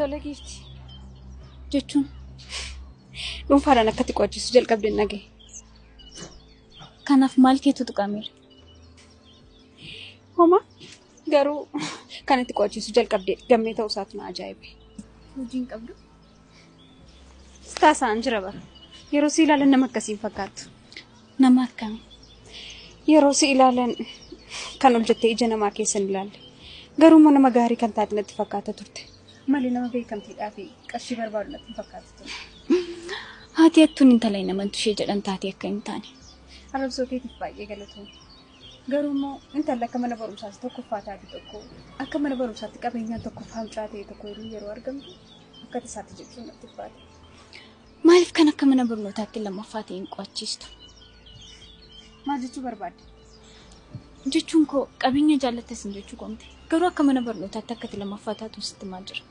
Tole giifti. Jechuun Dhuunfaadhaan akkatti qo'achiisuu jalqabde nagee. Kanaaf maal keetu tuqameera? Homa garuu kan itti qo'achiisuu jalqabde gammee ta'uu isaatu na ajaa'ibe. Hojii hin qabdu? Taasaan jira bara. Yeroo si ilaalan nama akkasiin fakkaattu. Nama akkamii? Yeroo si ilaalan kan ol jettee ija namaa keessa hin ilaalle. Garuu immoo nama gaarii kan taate natti fakkaata turte. Malee nama beekamtiidhaa fi qarshii barbaadu natti hin fakkaatu ture. Haati hattuun intala hin amantu ishee jedhan taatee akka hin taane. Arrabsoo keetiif baay'ee galatoomi. Garuu immoo intalli akka mana barumsaatti tokkoffaa taate tokko akka mana barumsaatti qabeenyaan tokkoffaa mucaa ta'e tokko yeroo argamtu akka tasaatti jechuun natti ulfaata. Maaliif kan akka mana barnootaatti lammaffaa ta'e hin qo'achiistu? Maal jechuu barbaadde? Jechuun koo qabeenya jaallattes hin jechuu koomte. Garuu akka mana barnootaatti akka ati lammaffaa taatu sitti maal jira?